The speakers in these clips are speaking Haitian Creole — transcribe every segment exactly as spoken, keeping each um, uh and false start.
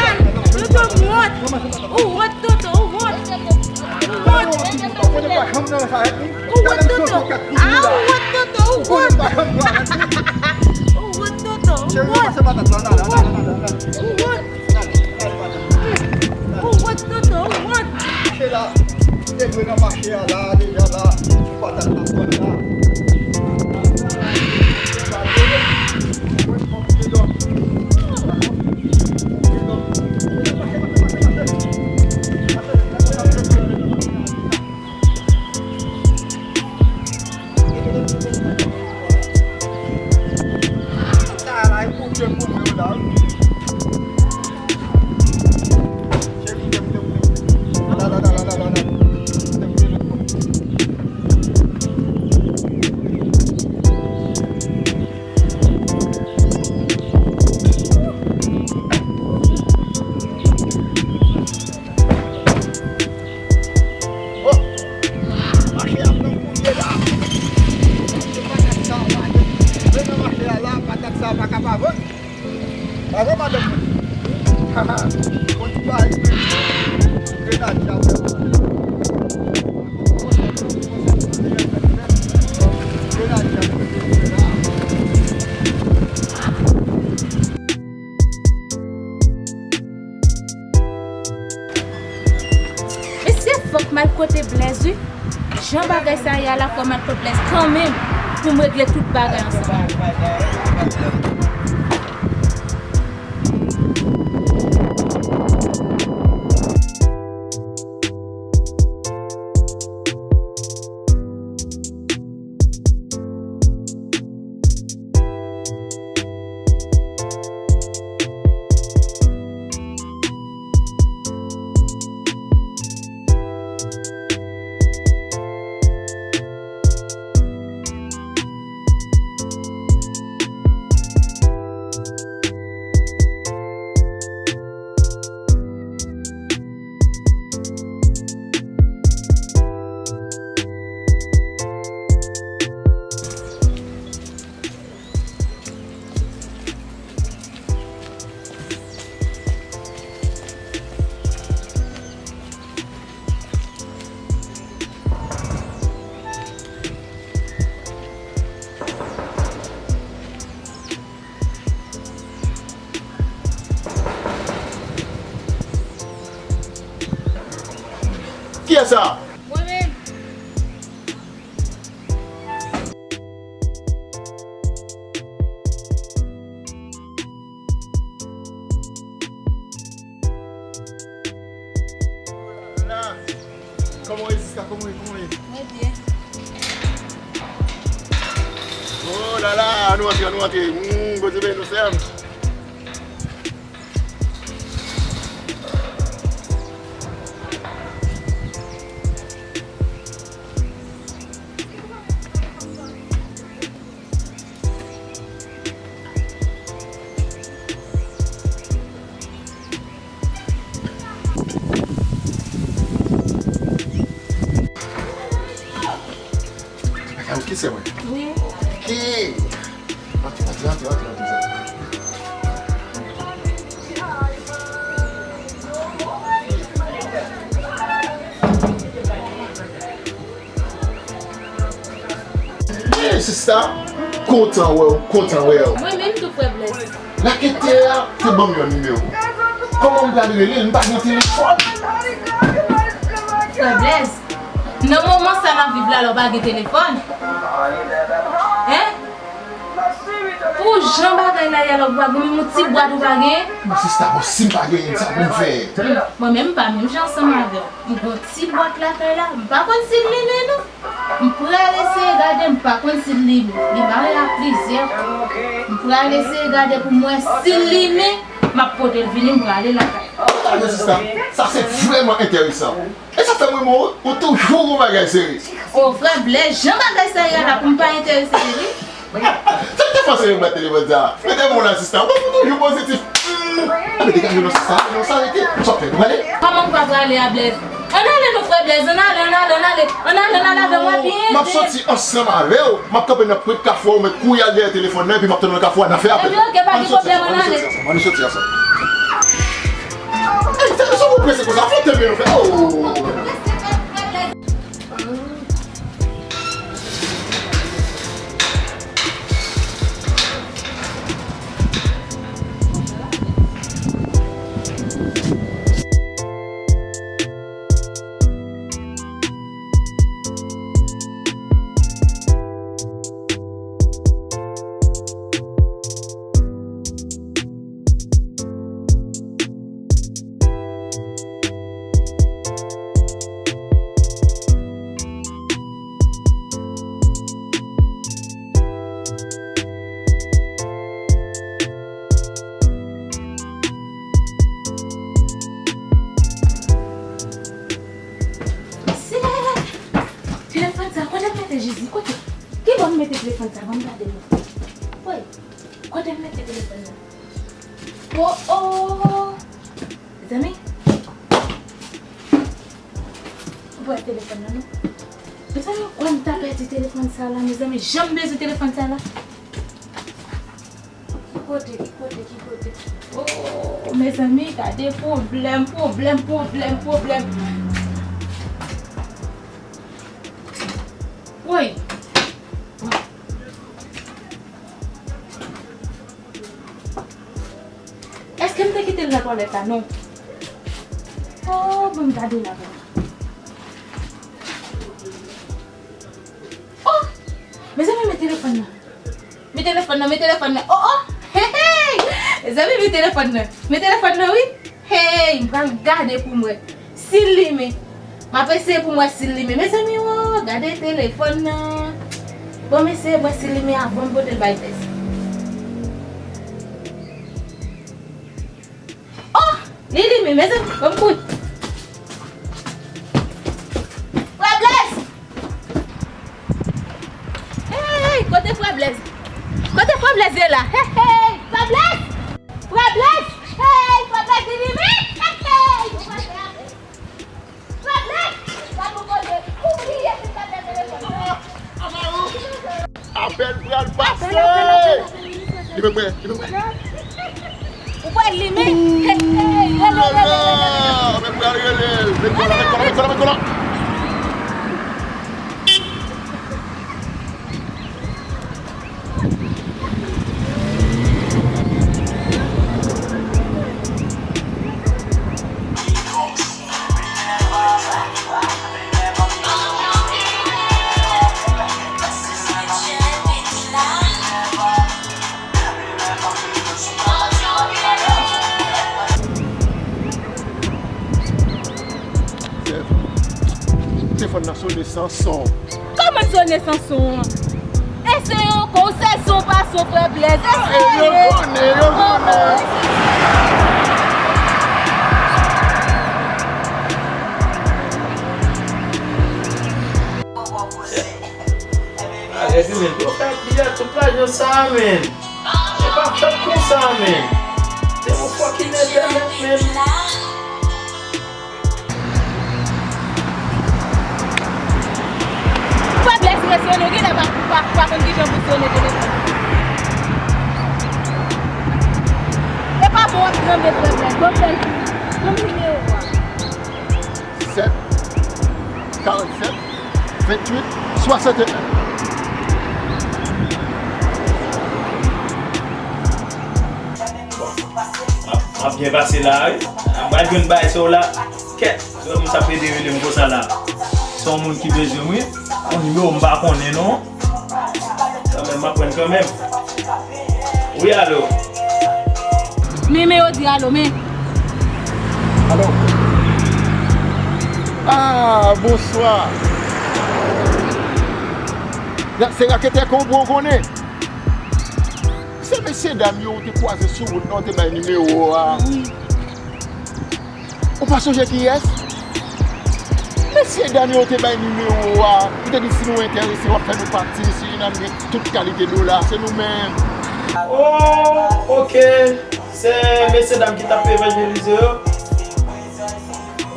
Ay, Toto, m wont. Ou wont, Toto, ou wont. Ou wont. Ou wont, Toto. Ah, ou wont, Toto, ou wont. Ou wont, Toto, ou wont. Ou wont. Ou wont, Toto, ou wont. Mache la, te dwe nan mache a la, deja la, ti patat la pran la. Oh! Mache ap nan kounye la. Se patat sa pa gen. Men nan mache a la, patat sa pa ka pa vann. Pa vre, madanm? Haha. Bon ti bagay. Grenadya, grenadya. Mesye, fòk m al kote Blèz, wi. Jan bagay sa ye a la, fò m al kot Blèz kanmenm pou m regle tout bagay ansanm. Kiyès sa? Mwen menm. Kòman w ye, sista? Kòman w ye? Kòman w ye? Mwen byen. Oh la la, ann rantre, ann rantre. Hmm, Bondye beni nou, sè m. Se mwen. Wi. Ok. Antre, antre, antre, antre, antre. Hey, sista, m kontan wè w, m kontan wè w. Mwen menm tou, frè Blèz. Lakete a te ban m yon nimewo. Kòman m pral rele l? M pa gen telefòn. Frè Blèz, nan moman sa n ap viv la, la w pa gen telefòn? Hein? Pou jan bagay la ye la, ou pa gen menm yon ti bwat ou pa gen? Bon, sista, bon, si m pa genyen, sa pou m fè? Mwen menm, m pa menm jan ansanm avè w. M gen yon ti bwat lakay la, m pa konn si l limen non. M pral eseye gade, m pa konn si l limen. Li mare ak plizyè. M pral eseye gade pou m wè si l limen, m ap pote l vini, m prale lakay. Sa vle di sa, sa se vrèman enteresan. E sa fè m renmen w, ou toujou gon bagay serye. O, frè Blèz, jan bagay sa ye la, pou m pa enterese de li. Sa k te fòse yo bat telefòn sa? Mete bon la, sista. Ou toujou pozitif. Hmm. Anben, degaje non, sista. Non, sa rete. Sa w fè, nou prale? Kòman m pa prale a, Blèz? Ann ale non, frè Blèz, ann ale, ann ale, ann ale, ann ale, ann ale avè m, w ap byen ede. M ap soti ansanm avè w, m ap kanpe nan pwent kafou a, ou mèt kouri al dèyè telefòn nan, epi m ap tann nan kafou a, n a fè apèl. Epi, ok, pa gen pwoblèm, ann ale. Ann soti ansanm, ann soti ansanm. Ey, sa, sa w prese konsa, fè tèmen nou fè. Oh. Seyè! Telefòn sa, kote m mete Jezi? Kote? Ki bò m mete telefòn sa? Ban m gade non. Woy! Kote m mete telefòn nan? Oh, oh! Mezanmi, ou pran telefòn nan, non? Mezanmi, ou kwè m ta pèdi telefòn sa la, mezanmi, jan m bezwen telefòn sa la. Ki kote, ki kote, ki kote? Oh, mezanmi, gade pwoblèm, pwoblèm, pwoblèm, pwoblèm. Woy! Èske m te kite l nan twalèt la? Non. Oh, bon, m gade la, bon. Oh! Mezanmi, men telefòn nan. Men telefòn nan, men telefòn nan. Oh, oh! Hey, hey! Mezanmi, men telefòn nan. Men telefòn nan, wi. Hey, m pral gade pou m wè si l limen. M ap eseye pou m wè si l limen. Mezanmi, oh, gade telefòn nan. Bon, m eseye wè si l limen avan m pote l bay Blèz. Oh! Li limen, mezanmi, ban m kouri. Frè Blèz! Hey, kote Frè Blèz? Kote Frè Blèz ye la? Hey, hey, Frè Blèz! Frè Blèz! Hey, Frè Blèz, li limen! Hey, hey, ou pa fè apèl. Frè Blèz! Gad yon koze, ou bliye si m pa fè telefòn nan. Apèl pral pase! Li mèt prè, li mèt prè. Ou pral limen? Hey, hey, rele, rele, rele, rele. Mèt prè, rele. Mèt kola, mèt kola, mèt kola, mèt kola. Telefòn nan sonnen san son. Kòman sonnen san son an? Eseye ankò, ou se son pa son, frè Blèz. Eseye. Yo konnen, yo konnen. Arete, men, bro, fè biyè tout lajan sa, men. E pa fèt konsa, men. Se yon fucking entènèt, men. Frè Lè se rezonnen, genlè pa, pa, pa konn kijan pou sonnen telefòn. E pa bon w ap tranble frè Blaise. Bon, Blaise, ban m nimewo a. Sèt, karannsenk, venntuit, swasanteyen. Bon, m ap, m ap byen pase la, wi. M pral jwenn bagay sa w la. Kèt, granmoun sa ap ede rele m konsa la. Se yon moun ki bezwen m, wi. Yon nimewo m pa konnen, non. Kanmenm, m ap pran kanmenm. Wi, alo. Men, men yo di alo, men. Alo. Ah, bonswa. Se raketè Kongo w konnen. Se mesye dam yo ou te kwaze sou wout la, ou te bay nimewo a. Wi. Ou pa sonje kiyès? Mesye dam yo te bay nimewo a. Yo te di si nou enterese, w ap fè nou pati, si nou gen tout kalite dola, se nou menm. Oh, ok. Se mesye dam ki t ap evanjelize yo?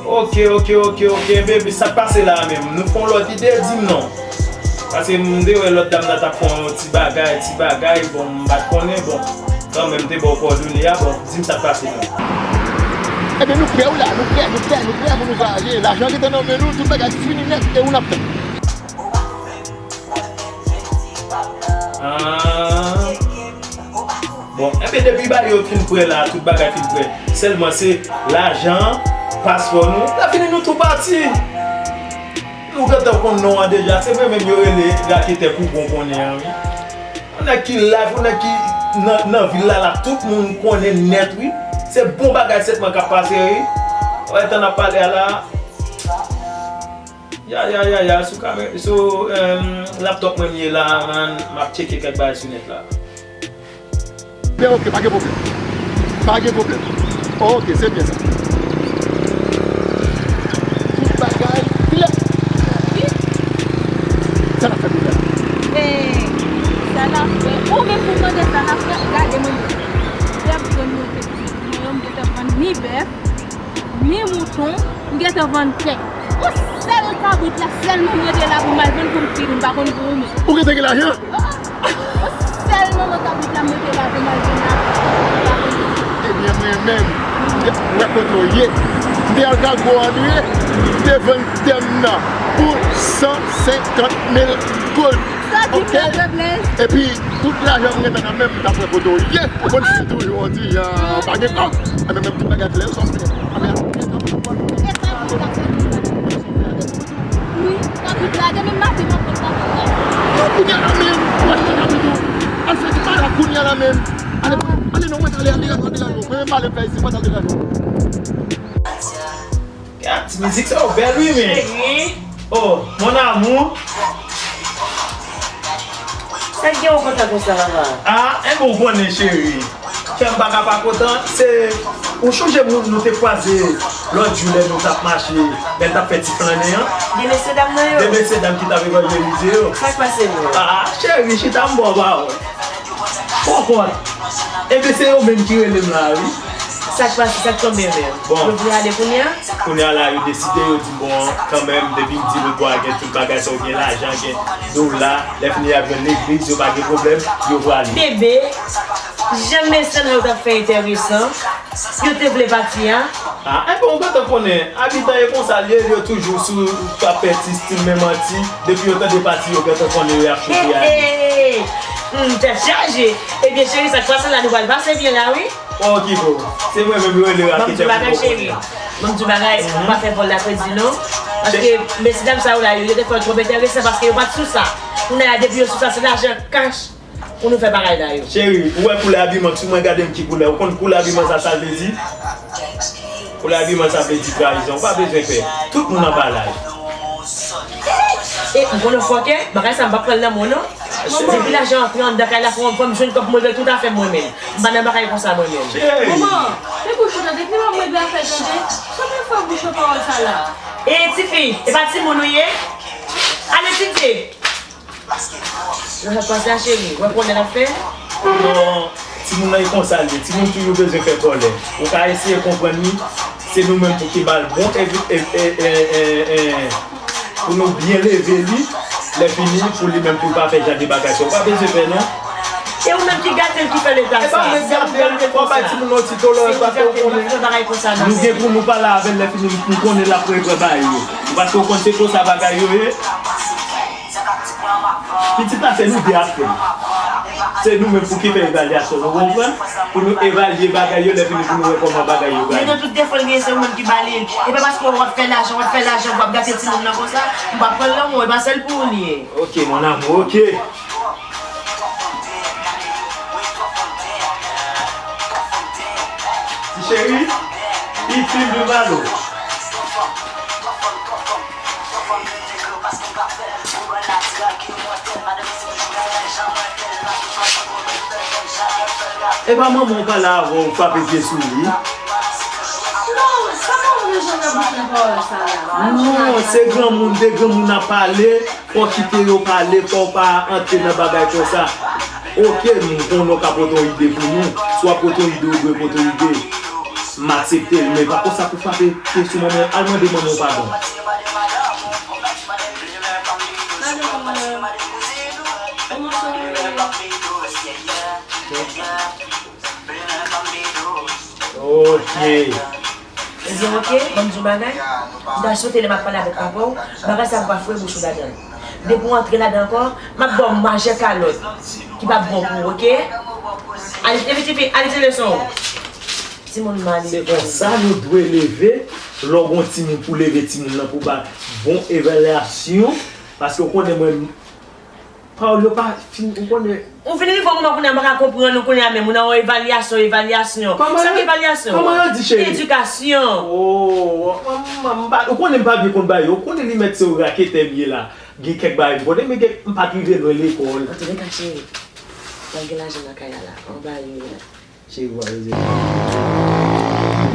Ok, ok, ok, ok. Baby, sa k pase la a menm? Nou fè yon lòt ide, di m non. Paske m te wè lòt dam nan t ap fè yon ti bagay, ti bagay, bon, m pa t konnen, bon. Kanmenm, m te ba w kòdone a, bon, di m sa k pase non. Ebyen, nou prè wi la, nou prè, nou prè, nou prè pou nou vwayaje. Lajan gentan nan men nou, tout bagay fini nèt, e ou n ap tann? Ah. Bon, enben, depi bagay yo fin prè la, tout bagay fin prè. Sèlman se lajan, paspò nou. Lè fini, nou tou pati. Nou gentan konn non an deja. Se mwen menm yo rele raketè Kougon konnen an, wi. Yon nèg ki live, yon nèg ki nan, nan vil la, la, tout moun konnen nèt, wi. Se bon bagay sèlman k ap pase, wi. Wè, tan n ap pale a la. Ya, ya, ya, ya, sou kamè-, sou, em, laptop mwen m ye la, man, m ap tcheke kèk bagay sou nèt la. Men ok, pa gen pwoblèm. Pa gen pwoblèm. Ok, se byen sa. Tout bagay klè. Wi. Sa n ap fè kounye a? Eh, sa n ap fè? Ou menm pou mande sa n ap fè, gade mwen menm. Bèf grann mwen te di, mwen yo m gentan vann ni bèf, ni mouton, m gentan vann tè. Yon sèl kabrit la sèlman m rete la pou m al vann pou m fini, m pa konn pou ou menm. Ou gentan gen lajan? Oh, oh. Yon sèl manman kabrit la m rete la pou m al vann la. Ebyen, mwen menm, m te wè kote w ye. M te al Kago an, wi. M te vann tè m nan pou san senkant mil goud. Sa di m la, Blaise. Epi, tout lajan m gentan nan men m, m t ap wè kote w ye. Ou konn si toujou w di, ah, pa gen kòb. Enben, menm tout bagay klè, sa w fè. Enben, wi, kabrit la, demen maten, m ap pran kabrit la. Non, kounye a la menm, w achte kabrit ou. Al fè ti bagay la kounye a la menm. Ale, ale, non, mwen t ale, ale, ale, ale, mwen menm ale fè isit, mwen t ale, ale. Gad, ti mizik sa yo bèl wi, men. Cheri. Oh, mon amour. Sa k gen w kontan konsa, papa? Ah, enben w konnen, cheri. Kè m pa ka pa kontan, se, ou chonje moun nou te kwaze lòt jou lè nou t ap mache, lè n t ap fè ti flannen an? De mesye dam nan yo? De mesye dam ki t ap evanjelize yo. Sa k pase, menm? Ah, cheri, chita m ba w pawòl. Pokòt. Ebyen, se yo menm ki rele m la, wi. Sa k pase, sa k tonbe menm? Bon. Nou vle ale kounye a? Kounye a la, yo deside, yo di, bon, kanmenm, depi m di nou twa gen tout bagay sa, yo gen lajan, gen dola, lè fini y ap jwenn legliz, yo pa gen pwoblèm, yo prale. Bebe, jan mesye nan yo t ap fè enteresan, yo te vle pati a. Ah, enben, ou gentan konnen, abitan e konsa l ye, yo toujou sou, sou ap fè ti stil men manti, depi yo tande pati, yo gentan konnen yo ap choke ale. Hey, hey, hmm, tèt chaje. Ebyen, cheri, sa k pase la, nou pral pase byen la, wi. Okipe w. Se mwen menm yo rele raketè pou kokonnen. Ban m di bagay, cheri. Ban m di bagay, m pa fè vòl la kredi, non. Paske, mesye dam sa yo la, yo, yo te fè yo twòp enteresan, paske yo pa t sou sa. Kounye a, depi yo sou sa, se lajan kach. Pou nou fè bagay la yo. Cheri, ou wè koulè abiman, si mwen gade m ki koulè, ou konn koulè abiman sa, sa vle di? Koulè abiman sa vle di trayizon, ou pa bezwen pè. Tout moun anba laj. E, m konnen w fòkè, bagay sa m p ap pran l nan men w non. Depi lajan antre anndan kay la, fò, fò m jwenn kòb pou m regle tout afè m mwen menm. M pa nan bagay konsa mwen menm. Cheri. Manman, men bouch ou tande, depi lè m regle afè tande, sa mwen fè bouch ou pawòl sa la? E, tifi, e pa timoun ou ye? Al etidye. Ou fè pase a cheri, wè konnen l ap fè? Non, timoun nan e konsa l ye, timoun toujou bezwen fè kòlè. Ou ka eseye konprann li, se nou menm pou ki ba l bon, e, e, pou nou byen leve li, Lè fini, pou li menm, pou l pa fè jan de bagay sa, ou pa bezwen pè, non. E ou menm ki gate l, ki fè l eta sa. E pa mwen gate l, fò bay timoun nan ti tolerans, paske ou konnen, nou gen pou nou pale avè l, lè fini, nou konnen l ap reprann bagay yo. Paske ou konn se konsa bagay yo ye. Pitit la, se nou de ap fè l. Se nou menm pou ki fè evalyasyon, nou konprann? Pou nou evalye bagay yo, lè fini pou nou wè kòman bagay yo pral. Men nan tout defo l gen, se ou menm ki ba li l. E pa paske w ap fè lajan, w ap fè lajan, w ap gate timoun nan konsa, m p ap pran l nan men w, e pa sèl pou ou li ye. Ok, mon amour, ok. Ti cheri, pitit Louvalo. E pa manman w pale avè w, frape pye sou li? Non, sa pa w bezwen nan bouch nan pawòl sa la. Non, se granmoun, de granmoun ap pale, fò w kite yo pale, fò w pa antre nan bagay konsa. Ok, m konnen w ka pote yon ide pou nou. Si w ap pote yon ide, ou dwe pote yon ide. M aksepte l, men pa konsa pou frape pye sou manman w. Al mande manman w padon. Mande manman w. Kòman sa w rele? Ok. Ebyen, ok, ban m di w bagay. M ta swete lè m ap pale avèk papa w, bagay sa pou pa foure bouch ou ladan l. Depi w antre ladan ankò, m ap ba w majè kalòt ki p ap bon pou ou, ok? Al, tifi, tifi, al di leson w. Timoun mal. Se konsa nou dwe leve, lè w gon timoun pou leve timoun nan pou ba bon evalyasyon, paske w konnen mwen, pawòl yo pa fin, ou konnen. Ou vin rive yon moman kounye a m pa ka konprann ou kounye a menm, ou nan yon evalyasyon, evalyasyon. Sa ki evalyasyon? Kòman yo di, cheri? Edikasyon. Oh, m, m, m pa, ou konnen m pa byen konn bagay yo, ou konnen li mèt se yon raketè m ye la. Gen kèk bagay m konnen, men gen, m pa t rive lwen lekòl. Antouleka, cheri, pa gen lajan nan kay la la, anba yo ye la. Cheri, w a rezon.